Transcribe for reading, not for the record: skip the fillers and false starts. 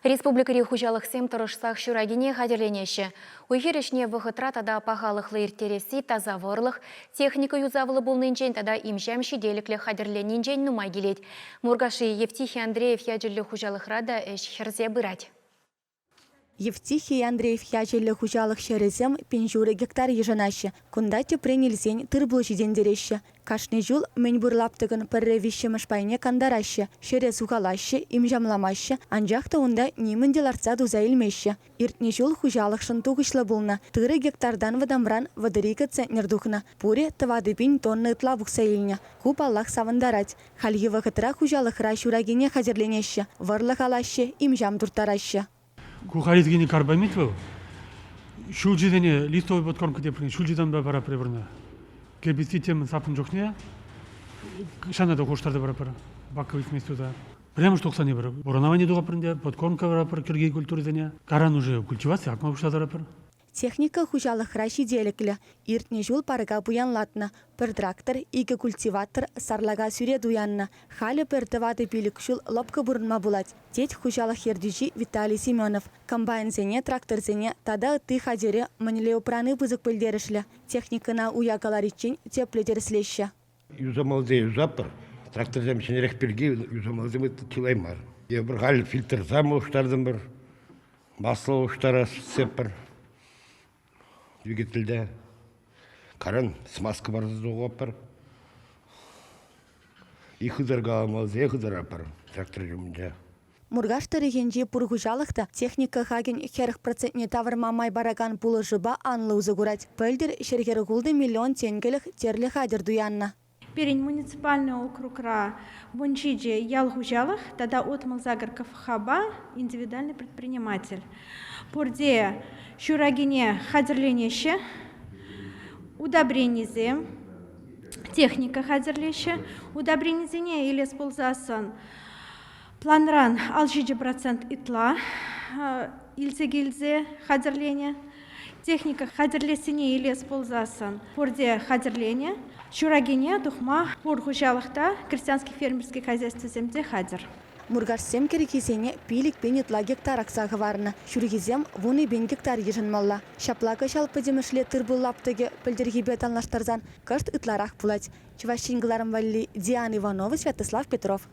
Республикӑри хуҫалӑхсем тӑрӑшсах ҫуракине хатӗрленеҫҫӗ. Уй-хир ӗҫне вӑхӑтра тата пахалӑхлӑ ирттересси таса вӑрлӑх, техника юсавлӑ пулнинчен тата им-ҫам ҫителӗклӗ хатӗрленнинчен нумай килет. Муркашри Евтихий Андреев ячӗллӗ хуҫалӑхра та ӗҫ хӗрсе пырать. Евтихий Андреев ячӗллӗ хуҫалӑх ҫӗрӗсем 1500 гектар йышӑнаҫҫӗ. Кунта тӗпрен илсен тыр-пул ҫитӗнтереҫҫӗ. Кашни ҫул мӗнпур лаптӑкӑн пӗрре виҫҫӗмӗш пайне кантараҫҫӗ, ҫӗре сухалаҫҫӗ, имҫамламаҫҫӗ, анчах та унта нимӗн те лартса туса илмеҫҫӗ. Иртнӗ ҫул хуҫалӑхшӑн тухӑҫлӑ пулнӑ. Тырӑ гектартан вӑтамран 32 центнер тухнӑ. Пурӗ 4000 тонна ытла пухса илнӗ. Ку, паллах, савӑнтарать. Хальхи вӑхӑтра хуҫалӑхра ҫуракине хатӗрленеҫҫӗ, вӑрлӑх алаҫҫӗ, им-ҫам турттараҫҫӗ. Ку халӗ карбамид вӑл. Ҫулҫисене листовой подкормка теприне ҫулҫисемпе паратпӑр эпир Гербицид темӗн сапнӑ чухне ҫана та хуштарса паратпӑр. Бака ӳсмест туса. Пӗрремӗш тухсан эпир воронование тухатпӑр ӗнтӗ, подкормка паратпӑр кӗрхи культурӑсене. Каран уже культиваци акма пуҫласа паратпӑр. Техника хуҫалӑхра ҫителӗклӗ. Иртнӗ ҫул парка пуянлатнӑ. Пӗр трактор, икӗ культиватор, сарлака сӳре туяннӑ. Халӗ пӗр тӑватӑ-пилӗк ҫул лӑпкӑ пурӑнма пулать, тет хуҫалӑх ертӳҫи Виталий Семенов. Комбайнсене, тракторсене тата ытти хатӗре мӗнле упрани пысӑк пӗлтерӗшлӗ. Техникӑна уя кӑлариччен тӗплӗ тӗрӗслеҫҫӗ. Юсамалли юсатпӑр. Тракторсем ҫӗнӗрех пирки юсамаллисем чылай мар. Эпир халь фильтрсем улӑштартӑмӑр. Масло улӑштарас сеппӗр двигательте. Каран смазка парса тухатпӑр. И хытӑркаламалли хытӑратпӑр трактор ҫумӗнче. Муркаш тӑрӑхӗнчи пур хуҫалӑх та техника хакӗн 40 процентне тавӑрма май паракан пулӑшупа анлӑ усӑ курать. Пӗлтӗр 146 миллион тенкӗлӗх тӗрлӗ хатӗр туяннӑ. Пирӗн муниципальнӑй округра 17 ял хуҫалӑх тата 68 КФХпа индивидуальнӑй предприниматель. Пурте ҫуракине хатӗрленеҫҫӗ, удобренисем, техника хатӗрлеҫҫӗ. Удобренисене илес пулсассӑн планран 57% ытла илсе килсе хатӗрленӗ. Техника хатӗрлессине илес пулсассӑн пурте хатӗрленӗ. Ҫуракине тухма пур хуҫалӑх та, крестьянский фермерский хозяйствӑсем те хатӗр. Муркашсем кӗрхисене 5000 ытла гектар акса хӑварнӑ, ҫурхисем 10,000 гектар йышӑнмалла. Ҫапла кӑҫал пӗтӗмӗшле тыр-пул лаптӑкӗ пӗлтӗрхипе танлаштарсан кӑшт ытларах пулать. Чӑваш Ен кӑларӑм валли Диана Иванова, Святослав Петров.